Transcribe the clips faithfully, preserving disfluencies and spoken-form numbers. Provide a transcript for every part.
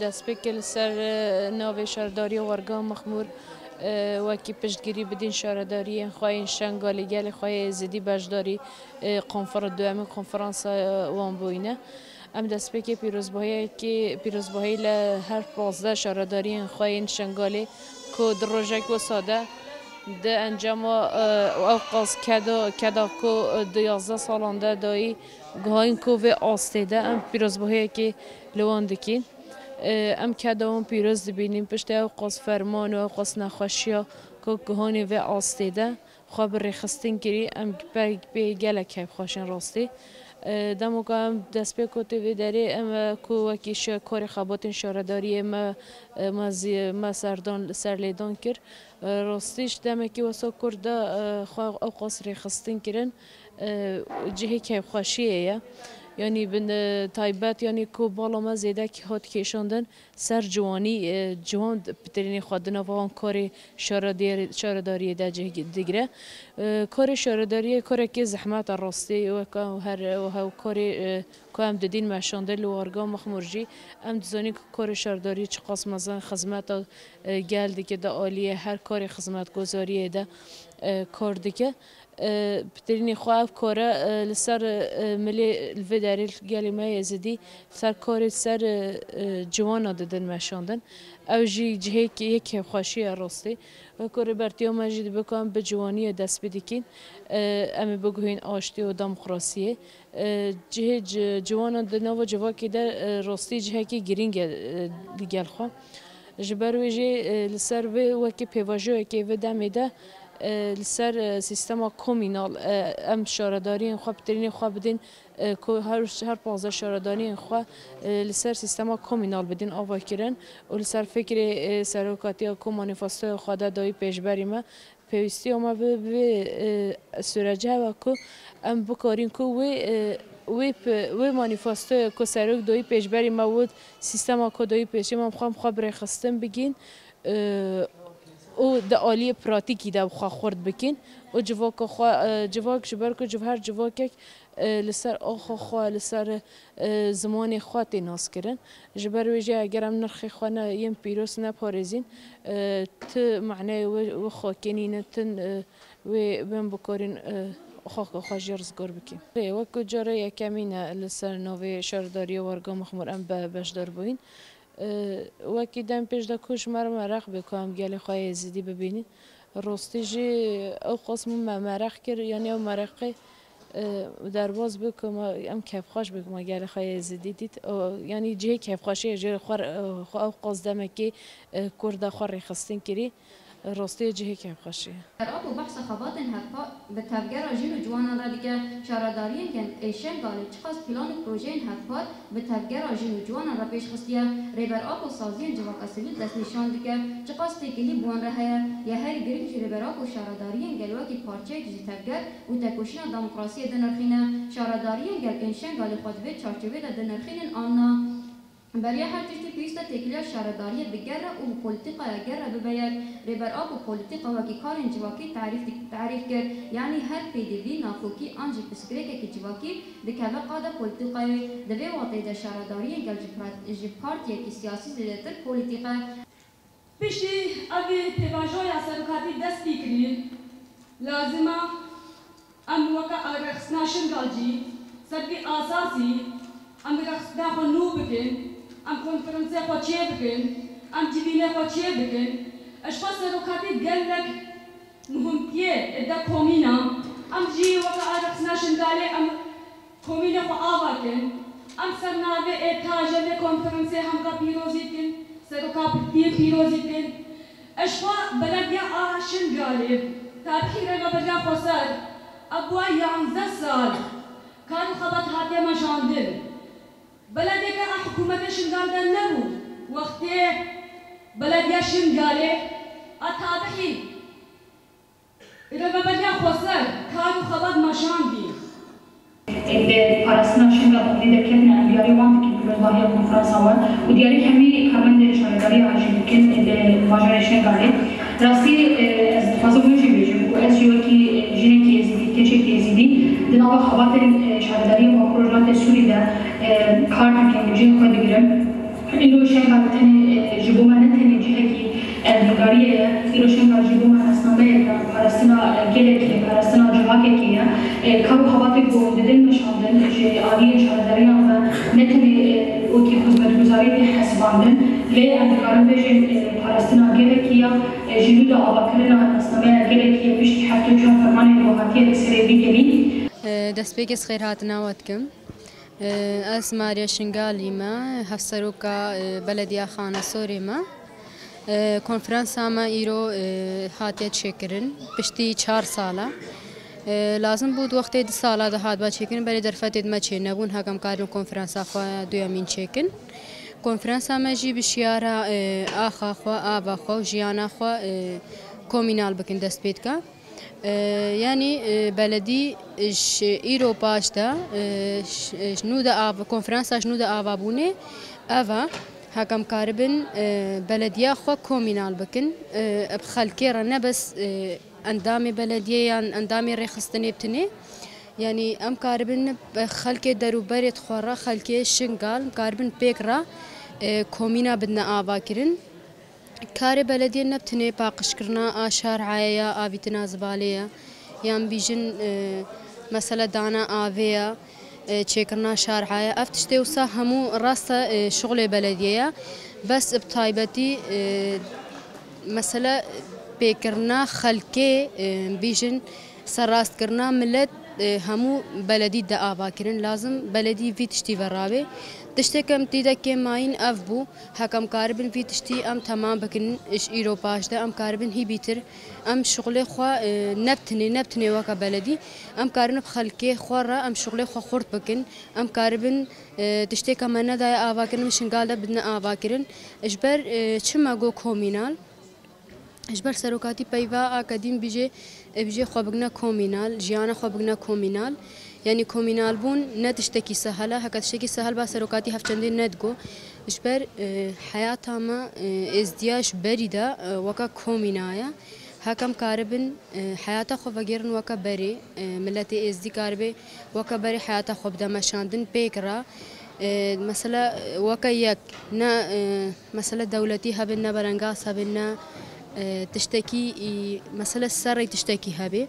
Destpêkê li ser, e, navê Şaredariya Werga Mixmûr, e, wekî piştgirî bidîn şaredariyên xwe yên Şengalê gelê xwe yê Êzidî beşdarî, e, konfer-, duyemîn konferansa, e, wan bûyîne. Em destpêkê pîrozbahiyekê, pîrozbahî li her pazdeh şaredariyên xwe yên Şengalê ku di rojek wisa de di encama, e, ew qas keda, keda ku di yazdeh salan de dayî gihayîn ku vê astê de em pîrozbahiyekê li wan dikîn. E, em keda wan pîroz dibînin, piştî ew qas ferman û ew qas nexweşiya ku gihanê vê astê de xwe bi rêxistin kirî, em pê, pê gelek keyfxweş in rastî. E, dema ku em destpêka tê vê derê, em, e, ku wekî şe-, karê xebatên şaredariyê me, e, me zî, me serdan, serlêdan kir. E, rastî ji demekî wesa kurt de, e, xwe ew qas rêxistin kirin, e, cihê keyfxweşiyê ye. Yanî bin, e, taybet, yanî ku bala me zêdekî hat kêşandin ser ciwanî, e, ciwan pitirînê xwe di nava wan karê şarediyê-, şaredariyê de cih gi-, digire. E, karê şaredariyê karekê zehmet e rastî, weke her, weke karê, e, ku em didîn meşandin li warga Mixmûr jî, em dizanîn ku karê şaredariyê çiqas mezin xizmeta, e, gel dike di aliyê her karê xizmetguzariyê de, e, kar dike. E, pitirînê xwe ev kare, e, li ser, e, milê li vê derê gelê me Êzidî, li ser karê ser, e, e, ciwana didin meşandin. Ew jî cihê yê kêfxweşî ye rastî. Wek ku rêbertiya me jî dibe ku em bi ciwaniyê dest pê dikîn, e, em ê biguhên aştî û demokrasiyê. E, cihê ci-, ciwanan di nava civakê de, e, rastî cihekî girîng e, e, li gel xwe. Ji ber wê jî, e, li ser vê wekî pêvajoyekê vê demê de, e, li ser, e, sîstema komînal, e, em şaredariyên xwe, pitirînê xwe bidin, e, ku her, her pazdeh şaredariyên xwe, e, li ser sîstema komînal bidin ava kirin û li ser fikrê, e, serokatiya ku manîfestoya xwe de dayî pêşberî me, pêwîstiya me bi, bi, e, sürece ew e ku em bikarîn ku wê, e, wê pi-, wê manîfestoya ku serok dayî pêşberî me û sîstema ku dayî pêşî me, em xwe, em xwe bi rêxistin bigîn, e, û di aliyê pratîkî de xwe xurt bikîn û civaka xwe, e, civak ji ber ku civ-, her civakek, e, li ser axa xwe, li ser, e, zimanê xwe tê naskirin. Ji ber wê jî eger em nirxê xwe ne, yên pîroz neparêzîn, e, ti maneyê wê, wê xakê nîne, ti, e, wê, wê em bikarîn, e, xaka xwe jê rizgar bikîn. Rê, wek ku cara yekemîn e li ser navê Şaredariyê Warga Mixmûr em be-, beşdar bûyîn. E, wekî dem pêş de ku ji me re mereq bê ku em gelê xwe yê Êzidî bibînin. Rastî jî ew qas min me mereq kir, yanî ew mereqê, e, derbas bû ku me, em kêfxweş bû ku me gelê xwe yê Êzidî dît. O, yanî cihê kêfxweşiyê jê xwe, e, xwe ew qas demekê, e, kurt de xwe rêxistin kirî. Rastiyê cihê kêfxweşî ye. Serok û behsa xebatên hevpa-, bi tevgera jin û ciwanan re dike, şaredariyên gel ê Şengalê çiqas plan û projeyên hevpar bi tevgera jin û ciwanan re pêş xistiye. Rêber Apo saziyên civaka sivîl destnîşan dike, çiqas têkilî bi wan re heye. Ya herî girîng jî Rêber Apo şaredariyên gel wekî parçeyek ji tevger û tekoşîna demokrasiyê dinirxîne. Şaredariyên gel ên Şengalê xwe di vê çarçovê de dinirxînin an na? Beriya her tiştî pêwîst e têkiliya şaredariyê bi ger re û bi polîtîkaya ger re bibe yek. Rêber Apo polîtîka wekî karên civakî tarîf dik-, tarîf kir, yanî her pêdivî, nakokî an jî pirsgirêkekî civakî dikeve qada polîtîkayê. Di vê wateyê de şaredariyên gel ji pra-, ji partiyekî siyasî zêdetir polîtîk e. Piştî ev pêvajoya serokatî dest pê kirî, lazim e em weke rêxistina Şingal jî ser vî esasî em rêxistina xwe nû bikin, em konferansê xwe çê bikin, em civînê xwe çê bikin. Ji xwe serokatî gelek muhimtiyê de komîn e. Em jî weke rêxistina Şingalê em komînê xwe ava kin. Em ser navê ê taje vê konferansê hemka pîrozî dikin, seroka pirtiyê pîrozî dikin. Ji xwe belediya a Şingalê, tabihî Rêveberiya Xweser, ev bûye yanzdeh sal kar û xebat hatiye meşandin. Belediyeke a hikûmetê Şingal de nebû, wextê belediya Şingalê a tabihî Rêveberiya Xweser kar û xebat meşandî. Li parastina Şingal û li derketina em diyarî wan dikin pîrozbahiya konferansa wan û diyarî hemî karmendên şaredariya jî dikin li bajarê Şingalê. Rastî, e, ez dixwazim wê jî bêjim ku ez jî wekî, e, jinekî Êzidî, keçekî Êzidî di nava xebatên, e, şaredariyê Bakur Rojhilatê Sûrî de, e, kar dikim, cihê xwe digirim. Îro Şengal tenê, e, ji bo me ne tenê cihekî erdnîgariyê ye, îro Şengal ji bo me nasnameyeke parastina, e, gelekî ye, parastina civakekê ye. E, kar û xebatê ku didin meşandin ji aliyên şaredariyan ve ne tenê, e, wekî xizmetguzarî tê hesibandin, lê em dikarin bêjin, e, parastina gelekî ya, e, ji nû de avakirina nasnameya gelekî ye piştî heft û çar fermanên ku hatiye li serê vî gelî. E, destpêkê ez xêrhatina we dikim. Ez Mariya Şingalî me, hevseroka, e, Belediya Xanesorê me. E, konferansa me îro, e, hatiye çêkirin, piştî çar sala. E, lazim bû di wextê di sala de hatba çêkirin, belê derfetê di me çê nebûn, heke em karibin konferansa xwe duyemîn çêkin. Konferansa me jî bi şiyara, e, axa xwe, ava xwe û jiyana xwe, e, komînal bikin dest pê dike. E, yanî, e, beledî ji îro paş de, e, ji, ji nû de av-, konferansa ji nû de ava bûnê, ev e, heke em karibin, e, belediya xwe komînal bikin, e, bi xelkê re ne bes, e, endamê belediyê yan endamê rêxistinê bitinê. Yanî em karibin bi xelkê derûberê xwe re, xelkê Şingal, em karibin pêk re, e, komîna bidine avakirin. Karê belediyê ne bi tenê paqijkirina a şarayê ya, avîtina zibalê ye, yan bîjin, e, mesele dana avê ye, e, çêkirina şarayê ye. Ev tiştê wisa hemû rast e, e, şixulê belediyê ye. Bes bi taybetî, e, mesele pêkirina xelkê, e, bîjin serrastkirina milet, e, hemû beledî de ava kirin. Lazim beledî vî tiştî ve rawê. Tiştê ke em tî de kêmayîn ev bû. Heke em karibin vî tiştî em temam bikin, ji îro paş de em karibin hî bîtir em şixulê xwe, e, ne bi tenê, ne bi tenê weke beledî, em karibin bi xelkê xwe re em şixulê xwe xurt bikin. Em karibin, e, tiştê ke me nedaye avakirin, em Şingal de bidine avakirin. Ji ber, e, çi me got komînal? Ji ber serokatî peyva a kedîm bîjê, e, bîjê xwe bigine komînal, jiyana xwe bigine komînal. Yanî komînalbûn ne tiştekî sehel e, heke tiştekî sehel ba serokatî hevçendê nedigo. Ji ber, e, heyata me, e, êzdiya ji berî de, e, weke komîna ye. Heke em karibin, e, heyata xwe vegêrin weke berê, e, miletê êzdî karibe weke berê heyata xwe bide meşandin pêk re. E, mesela, e, weke yek, ne, e, mesele dewletî hebe, ne berengaz hebe, ne, e, tiştekî, î, mesele serrê tiştekî hebe.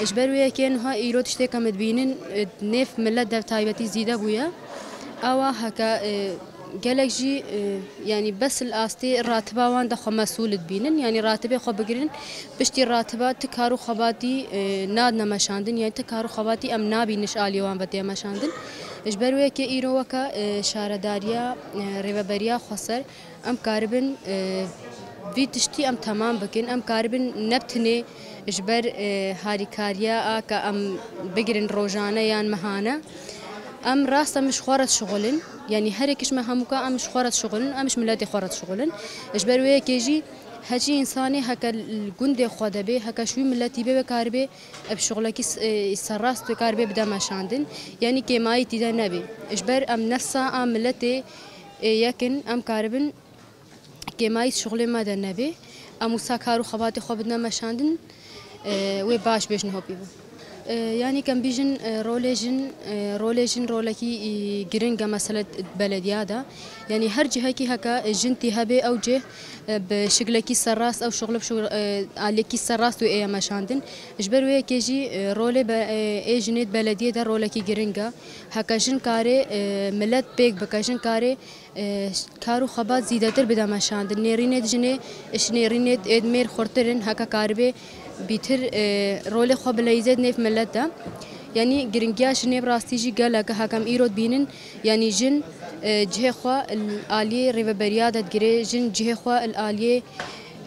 Ji ber wê yekê niha îro tiştê ke em dibînin, e, nêv milet de taybetî zîde bûye. Ewa heke, e, gelek jî, e, yanî bes li astê ratiba wan de xwe mesûl dibînin, yanî ratibê xwe bigirin, piştî ratiba ti kar û xebatî, e, nadine meşandin, yanî ti kar û xebatî em nabînin ji aliyê wan ve tê meşandin. Ji ber wê yekê îro weke, e, şaredariya, e, rêveberiya xweser, em karibin, e, vî tiştî em temam bikin. Em karibin ne bi tenê ji ber, e, harîkariya a ke em bigirin rojane yan mehane. Em rast em ji xwe re dişixulin. Yanî herêk ji me hemûka em ji xwe re dişixulin, em ji miletê xwe re dişixulin. Ji ber wê yekê jî heçî însanê heke li gundê xwe de bê, heke ji wî miletî bê, wê karibê bi şixulekî s-, e, serrast wê karibê bide meşandin. Yanî kêmayî tî de nebê. Ji ber em nefsa a miletê, e, yek in, em karibin kêmayî şixulê me de nebê. Em wisa kar û xebatê xwe bidine meşandin, e, wê baş bêjin hopî bû. E, yanî kem bîjin, e, rolê jin, e, rolê jin rolekî, e, giring e mesele belediya de. Yanî her cihekî heke, e, jin tî hebê ew cih, e, bi şiklekî serrast ew şixule bi şi-, e, aliyekî serrast wê êye meşandin. Ji ber wê yekê jî, e, rolê be-, e, ê jinê di belediyê de rolekî giring e. Heke jin karê, e, milet pêk bike, jin karê e, kar û xebat zîdetir bide meşandin. Nêrînê di jinê, ji nêrînê êd mêr xurtir in, heke karibê bîtir, e, rolê xwe bileyîzê di nêv milet de. Yanî giringiya jinê bi rastî jî gelek e, heke em îro dibînin, yanî jin, e, cihê xwe li aliyê rêveberiya de digire, jin cihê xwe li aliyê,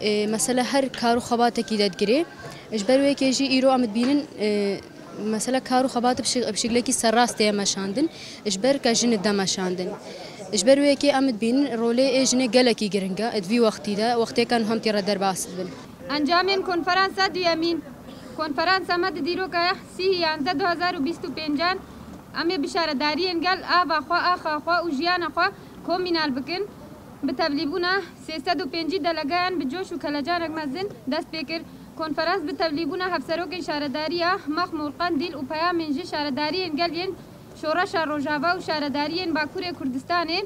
e, mesela her kar û xebatekî de digire. Ji ber wê yekê jî îro em dibînin, e, Mesela kar û xebat bi şi-, bi şiklekî serrast tê meşandin, ji ber ke jin dide meşandin. Ji ber wê yekê em dibînin rolê ê jinê gelekî giring e, di vî wextî de, wextê ke em tî re derbas dibin. Encamên konferansa duyemîn. Konferansa me di dîroka sî yanzdeh du hezar û bîst û pêncan, em ê bi şaredariyên gel ava xwe, axa xwe û jiyana xwe komînal bikin. Bi tevlîbûna sê sed û pêncî delegeyan bi coş û kelecanek mezin dest pê kir. Konferans bi tevlîbûna hevserokên şaredariya Mexmûr, Qendîl û peyamên ji şaredariyên gel yên Şoreşa Rojava û şaredariyên Bakurê Kurdistanê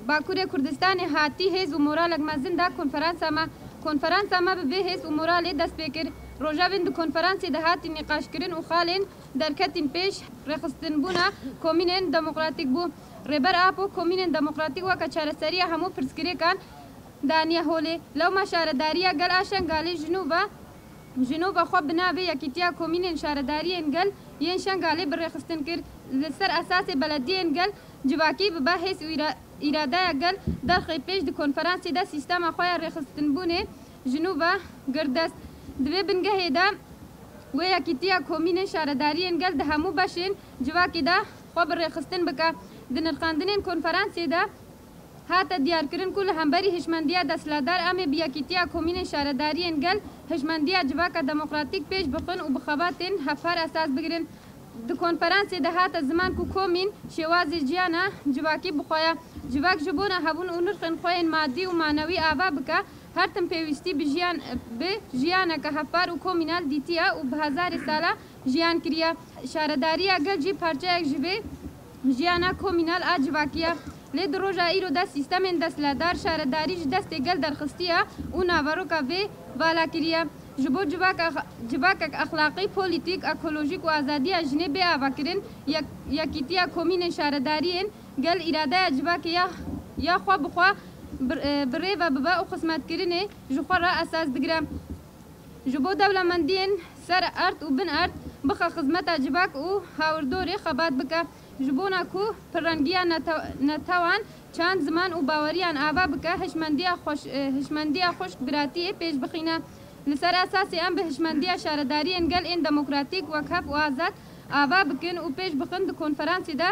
Bakurê Kurdistanê hatî hêz û moralek mezin da konferansa me. Konferansa me bi vê hêz û moralê dest pê kir. Rojevên di konferansê de hatî nîqaşkirin û xalên derketîn pêş rêxistinbûna komînên demokratîk bû. Rêber Apo komînên demokratîk weke çareseriya hemû pirsgirêkan daniye holê. Lewma şaredariya gel a Şengalê ji nû ve, ji nû ve xwe bi navê Yekîtiya Komînên Şaredariyên Gel yên Şengalê bi rêxistin kir. Li ser esasê belediyên gel civakî bibe hêz û îra-, îradeya gel derxê pêş di konferansê de sîstema xwe ya rêxistinbûnê ji nû ve girt dest. Di vê bingehê de wê Yekîtiya Komînên Şaredariyên Gel di hemû beşên civakê de xwe bi rêxistin bike. Di nirxandinên konferansê de hate diyarkirin ku li hemberî hişmendiya desthilatdar em ê bi Yekîtiya Komînên Şaredariyên Gel hişmendiya civaka demokratîk pêş bixin û bi xebatên hevpar esas bigirin. Di konferansê de hate ziman ku komîn şêwazê jiyana civakî bi xwe ye. Civak ji bona hebûn û nirxên xwe yên madî û manewî ava bike, her tim pêwîstî bi jiyan, bi jiyaneke hevpar û komînal dîtiye û bi hezarê sala jiyan kiriye. Şaredariya gel jî parçeyek ji vê jiyana komînal a civakî ye. Lê di roja îro de sîstemên desthilatdar şaredarî ji destê gel derxistiye û naveroka vê vala kiriye. Ji bo civaka, civakek exlaqî, polîtîk, ekolojîk û azadiya jinê bê avakirin, yek-, Yekîtiya Komînên Şaredariyên Gel îradeya civakê ya, ya xwe bi xwe bi, e, bi rê ve bibe û xizmetkirinê ji xwe re esas digire. Ji bo dewlemendiyên ser erd û bin erd bixe xizmeta civak û hawirdorê xebat bike. Ji bona ku pirrengiya nete-, netewan, çand, ziman û baweriyan ava bike, hişmendiya xweş-, e, hişmendiya xwişk biratiyê pêş bixîne. Li ser esasê em bi hişmendiya şaredariyên gel ên demokratîk, wekhev û azad ava bikin û pêş bixin di konferansê de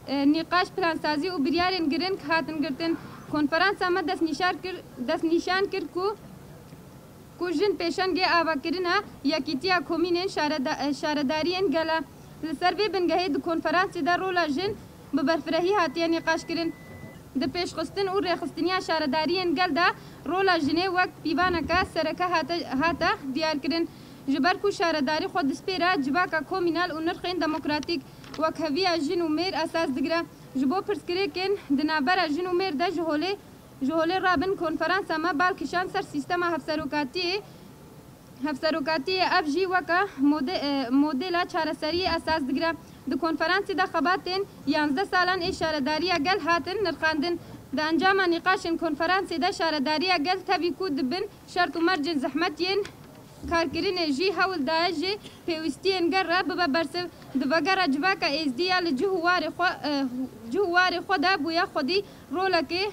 e, nîqaş, plansazî û biryarên giring hatin girtin. Konferansa me destnîşar kir, destnîşan kir ku, ku jin pêşengê avakirina Yekîtiya Komînên Şareda-, e, Şaredariyên Gel e. Li ser vê bingehê di konferansê de rola jin bi berfirehî hatiye nîqaşkirin. Di pêşxistin û rêxistiniya şaredariyên gel de rola jinê wek pîvaneke sereke hate, hate diyarkirin. Ji ber ku şaredarî xwe dispêre civaka komînal û nirxên demokratîk, wekheviya jin û mêr esas digire. Ji bo pirsgirêkên di navbera jin û mêr de ji holê, ji holê rabin konferansa me bal kişand ser sîstema hevserokatiyê, hevserokatiyê ev jî weke mode-, e, modela çareseriyê esas digire. Di konferansê de xebatên yanzdeh salan ê şaredariya gel hatin nirxandin. Di encama nîqaşên konferansê de şaredariya gel tevî ku di bin şert û mercên zehmet yên karkirinê jî hewl daye ji pêwîstiyên gel re bibe bersiv. Di vegera civaka êzdî ya li cih û warê xwe, e, cih û warê xwe de bûye xwedî rolekê,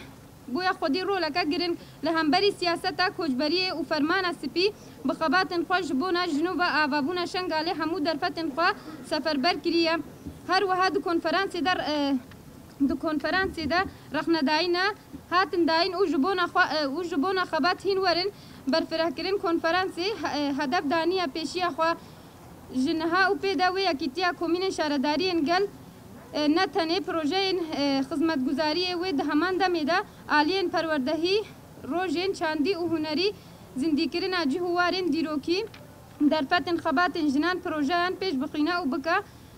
bûye xwedî roleke giring li hemberî siyaseta koçberiyê û fermana spî bi xebatên xwe ji bona ji nû ve avabûna Şengalê hemû derfetên xwe seferber kiriye. Her wiha di konferansê de, e, di konferansê de rexnedayîna hatin dayîn û ji bona xwe, e, û ji bona xebat hîn werin berfirehkirin konferansê, e, hedef daniye pêşiya xwe. Ji niha û pê de wê Yekîtiya Komînên Şaredariyên Gel, e, ne tenê projeyên, e, xizmetguzariyê wê di heman demê de aliyên perwerdehî, rojên çandî û hunerî, zindîkirina cih û warên dîrokî, derfetên xebatên jinan projeyan pêş bixîne û bike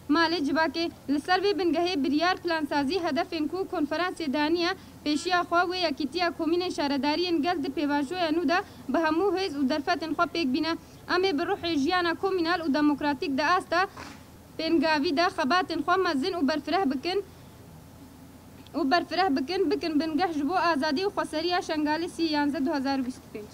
malê civakê. Li ser vê bingehê biryar plansazî hedefên ku konferansê daniye pêşiya xwe wê Yekîtiya Komînên Şaredariyên Gel di pêvajoya nû de bi hemû hêz û derfetên xwe pêk bîne. Em ê bi ruhê jiyana komînal û demokratîk di asta pêngavî de xebatên xwe mezin û berfireh bikin û berfireh bikin, bikin bingeh ji bo azadî û xweseriya Şengalê sî yanzdeh du hezar û bîst û pênc.